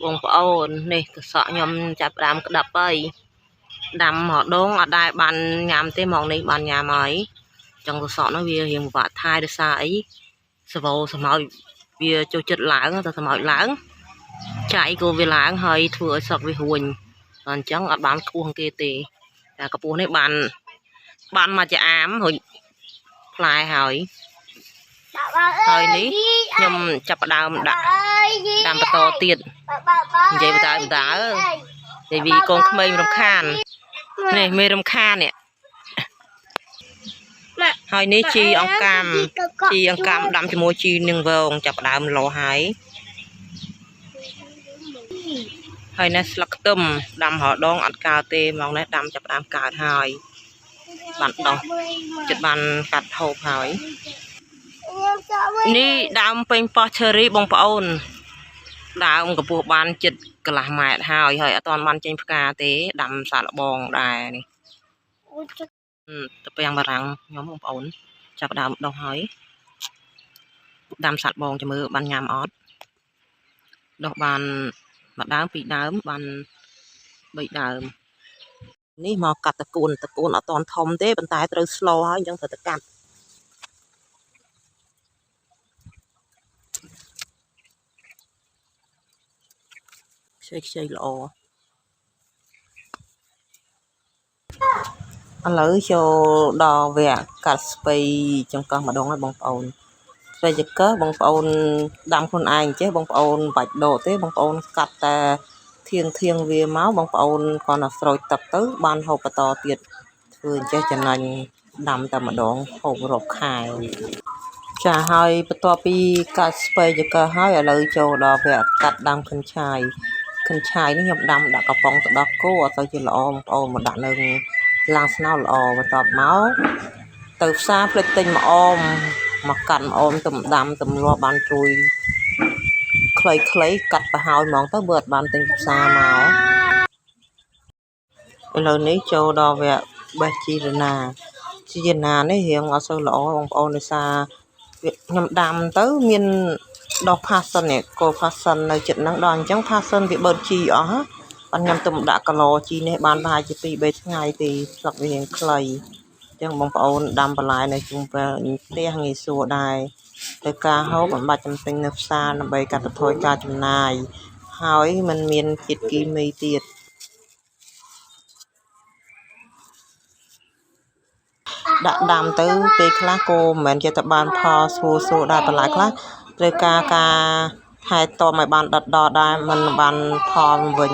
បងប្អូននេះត្រសក់ខ្ញុំចាប់ផ្ដើមក្តាប់ហើយដាំម្ដងអត់ដែលបានញ៉ាំទេម៉ោងនេះបានញ៉ាំហើយចង់ត្រសក់នោះវារៀងពិបាកថែដោយសារអីសវោសម្ោចវាចូលចិត្តឡើងតែសម្ោចឡើងចៃក៏វាឡើងហើយធ្វើឲ្យសក់វារួញអញ្ចឹងអត់បានខ្ពស់គេទេតែកម្ពស់នេះបានបានមកជាអាមរួចផ្លែហើយហើយនេះខ្ញុំចាប់ផ្ដើមដាក់ដាំបន្តទៀតនិយាយបន្តបន្តនិយាយពីកូនក្មេងរំខាននេះមេរំខាននេះហើយនេះជីអង្កាំជីអង្កាំដាំជាមួយជីនឹងវងចាប់ផ្ដើមលោហើយហើយនេះស្លឹកខ្ទឹមដាំរដងអត់កើតទេហ្មងនេះដាំចាប់ផ្ដើមកើតហើយបានដោះចិត្តបានកាត់ហូបហើយនេះដើមពេញប៉ោះឈើរីបងប្អូនដើមកម្ពស់បានចិត្តកន្លះម៉ែត្រហើយហើយអត់ទាន់បានចេញផ្កាទេដាំសាកល្បងដែរនេះទៅពាំងបារាំងខ្ញុំបងប្អូនចាប់ដើមដោះហើយដាំសាកល្បងចាំមើលបានញ៉ាំអត់ដោះបានមួយដើមពីរដើមបានបីដើមនេះមកកាត់តកួនតកួនអត់ទាន់ធំទេប៉ុន្តែត្រូវស្លហើយអញ្ចឹងត្រូវតែកាត់ខ្ចីខ្ចីល្អឥឡូវចូលដល់វគ្គកាត់ស្ពៃចង្កឹះម្ដងហើយបងប្អូនស្ពៃចង្កឹះបងប្អូនដាំខ្លួនឯងចេះបងប្អូនមិនបាច់ដកទេបងប្អូនកាត់តែធៀងធៀងវាមកបងប្អូនគ្រាន់តែស្រោចទឹកទៅបានហូបបន្តទៀតធ្វើអញ្ចេះចំណេញដាំតែម្ដងហូបរាប់ខែចាហើយបន្ទាប់ពីកាត់ស្ពៃចង្កឹះហើយឥឡូវចូលដល់វគ្គកាត់ដាំខិនឆាយខិនឆាយនេះខ្ញុំដាំដាក់កំប៉ុងទឹកដោះគោអត់សូវជាល្អបងប្អូនមកដាក់នៅឡាំងស្នោល្អបន្ទាប់មកទៅផ្សារផ្លេចទិញម្អមមកកាត់ម្អមទំដាំទម្លាប់បានជួយខ្លីៗកាត់ប្រហើយហ្មងទៅបើអត់បានទិញផ្សារមកឥឡូវនេះចូលដល់វគ្គបេះជីរណាជីរណានេះរៀងអត់សូវល្អបងប្អូនដោយសារខ្ញុំដាំទៅមានដោះផាសិននេះគោផាសិននៅចិត្តហ្នឹងដល់អញ្ចឹងផាសិនវាបឺតជីអស់បានខ្ញុំទៅដាក់គីឡូជីនេះបានប្រហែលជា2 3ថ្ងៃទេស្លឹកវារៀងខ្លីអញ្ចឹងបងប្អូនដាំបន្លែនៅជុំវិញផ្ទះងាយស្រួលដែរទៅការហូបមិនបាច់ចំទិញនៅផ្សារដើម្បីកាត់បន្ថយការចំណាយហើយมันមានជាតិគីមីទៀតដាក់ដាំទៅពេលខ្លះក៏មិនមែនជាតែបានផលស្រួលស្រួលដែរបន្លែខ្លះត្រូវការការថែទាំឲ្យបានដិតដល់ដែរមិនបានផលវិញ